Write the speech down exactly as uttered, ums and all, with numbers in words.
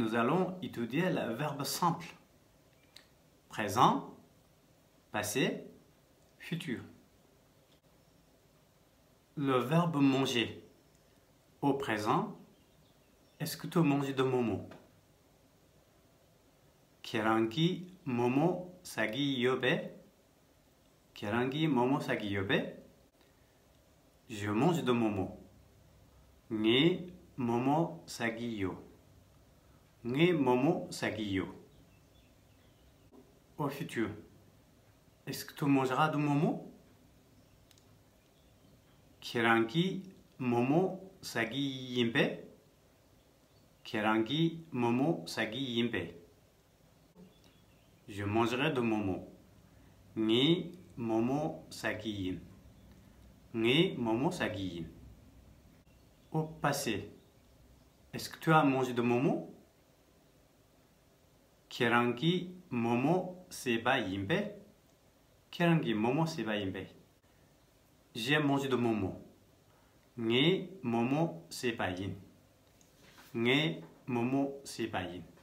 Nous allons étudier le verbe simple. Présent, passé, futur. Le verbe manger. Au présent, est-ce que tu manges du momo? ཁྱེད་རང་གིས་མོག་མོག་ཟ་གི་ཡོད་པས། ཁྱེད་རང་གིས་མོག་མོག་ཟ་གི་ཡོད་པས། Je mange du momo. ངས་མོག་མོག་ཟ་གི་ཡོད། ངས་མོག་མོག་ཟ་གི་ཡོད། Au futur, est-ce que tu mangeras du momo? ཁྱེད་རང་གིས་མོག་མོག་ཟ་གི་ཡིན་པས། ཁྱེད་རང་གིས་མོག་མོག་ཟ་གི་ཡིན་པས། Je mangerai du momo. ངས་མོག་མོག་ཟ་གི་ཡིན། ངས་མོག་མོག་ཟ་གི་ཡིན། Au passé, est-ce que tu as mangé du momo? ཁྱེད་རང་གིས་མོག་མོག་ཟས་པ་ཡིན་པས། ཁྱེད་རང་གིས་མོག་མོག་ཟས་པ་ཡིན་པས། J'ai mangé du momo. ངས་མོག་མོག་ཟས་པ་ཡིན། ངས་མོག་མོག་ཟས་པ་ཡིན།